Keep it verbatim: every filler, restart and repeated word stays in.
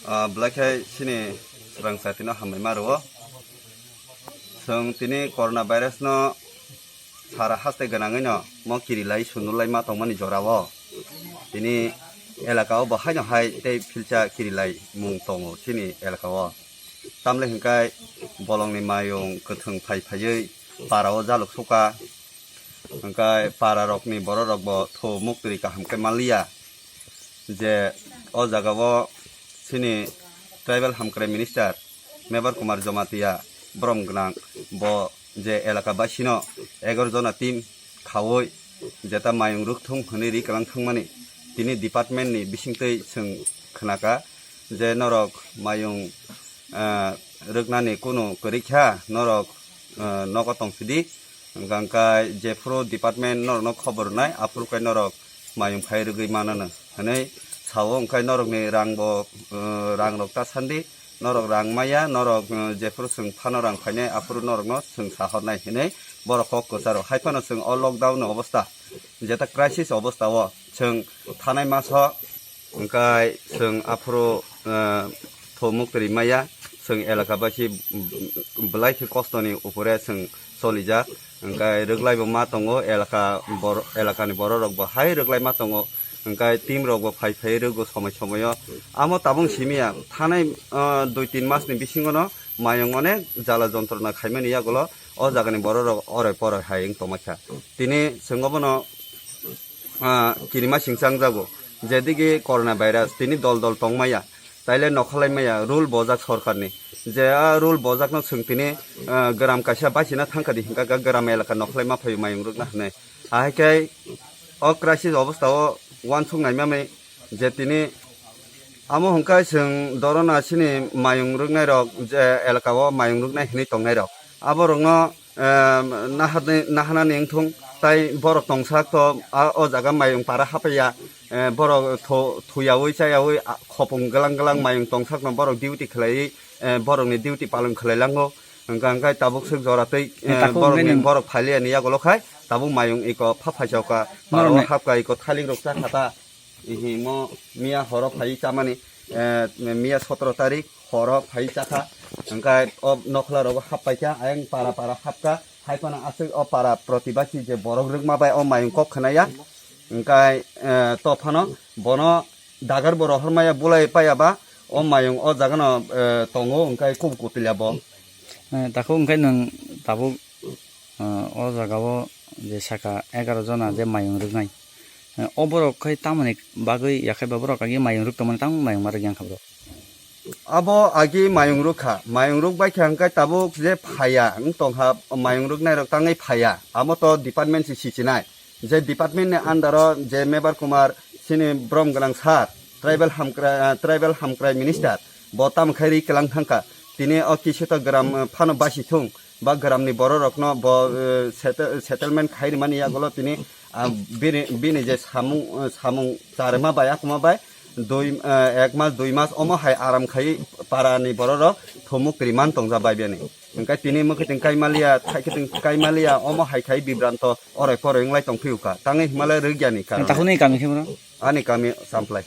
Ah, belai khe chini swrang satino hambai ma rwo. Chwng tini corona virus no sara haste gwnangwi no mo kirilai sundulai ma tongmani jora o. Tini elaka o bo haino hai tei philsa kirilai mung tongo chini elaka o. Tamle hwnkhe bolongni mayung kwthwng phai phaiwi para o jaluk suka. Hwnkhe para rokni borok rok bo thu muktwi kaham khe manliya. Je o jaga o chini tribal hamkrai minister Mebar Kumar Jamatia borom gwnang bo je elaka basino egaroh jona team khaui jeta mayung rwkthung hwnwi ri kwlang thangmani tini department ni bisingtwi chwng khnaka je norok mayung, ah, rwknani kunu kwrwi kha norok, ah, nogo tongsidi. Hwnkha hwnkhe jephuru department norokno khobor rwnai, aphuru khe norok mayung phai rwgwi manano hwnwi sao. Hwnkhe norokni rangbo, uh, rangrok ta sandi, norok rang maya, norok, uh, jephuru chwng phano rang phainai, aphuru norokno chwng sahornai hwnwi borok kok kwcharo. Hai phano chwng o lockdown ni obostha, jeta crisis obostha o chwng thanai maso, hwnkhe chwng aphuru, uh, thomuk twi maya, chwng elaka bai khe belai khe kosto ni upore chwng solijak. Hwnkhe rwglai bo ma tongo, elaka bor-, elaka ni borok rok bo hai rwglai ma tongo. Hwnkhe team rok bo phai phai rwgo somoi somoi o. Amo tabung simi ya, thanai, ah, dui tin mas ni bisingo no mayung onek jala jontrona khaimani yagulo o jaga ni borok rok oroi poroi hai wng tongma kha. Tini chwng obono ah, kirima singchang jago. Jedigi corona virus tini dol dol tongmaya, taile nokhalai maya rule bojak sorkarni. Je a rule bojakno chwng tini, ah, gram kaisa baisina thangkha di hwnkha khe gram elaka nokhalai ma phaio mayung rwkna hwnwi. Ahai khe o crisis obostha o uansuk naimamwi je tini amo hwnkhe chwng dorona chini mayung rwknairok je elaka o mayung rwknai hwnwi tongnairok aborokno, em, naharni, nahanani wngthung tai borok tongsak to a, o jaga mayung para hapaiya, eh, borok tho-, thuyaui chayaui, a, khopung glang glang mayung tongsakno borok duty khlaiwi, eh, borokni duty palon khlailango. Hwnkha hwnkhe tabuk swk jora twi, eh, takhuk borokni hwnwi nwng borok phailiyani yagulo khai tabuk mayung iko pha phaichauka, norokni paro hapka iko thalik rok chakha ta. Ihi mo miya horo phai chamani, eh, miya sotro tarik horo phai chakha. Hwnkhe o nokhla rogo hap paikha, ayang para para hapkha. Hai phano aswk o para protibasi je borok rwkma bai o mayung kok khwnaya. Hwnkhe, eh, to phano bono dagar bo rohor maya bulai paya ba o mayung o jaga no, eh, tongo hwnkhe kub kutilya bo. Eh, takhuk hwnkhe nwng tabuk, eh, o jaga o je saka egaroh jona je mayung rwknai. Eh, o borok khai tamoni bagwi yakhai ba borok agi mayung rwk tongmani tamo mayung ma rwk yang kha borok. Abo agi mayung rwkha, mayung rwk bai kha hwnkhe tabuk je phaya wng tongkha, mayung rwknai rok tangwi phaya, amo to department se sichinai. Je department ni under o je Mebar Kumar chini brom gwnang sir, tribal hamkrai, tribal hamkrai minister, bo tamo khai ri kelang thangkha. Tini o kisu to gram, eh, phano basi thung, ba gram ni borok rokno bo, eh, settle-, settlement khai rimani yagulo tini, ah, bini, bini je samung, eh, samung charima bai akuma bai dui, eh, ek mas dui mas omo hai aram khai para ni borok rok thumuk rimani tongja bai bini. Hwnkhe tini mwkhwtwng kaimaliya, thaikhe twng kaimaliya, omo hai khai bibranto oroi poroi wnglai tongphiyukha. Tangwi hwnmalai rwkyani karon. Takhukni kami khe bro? Ani kami Champlai.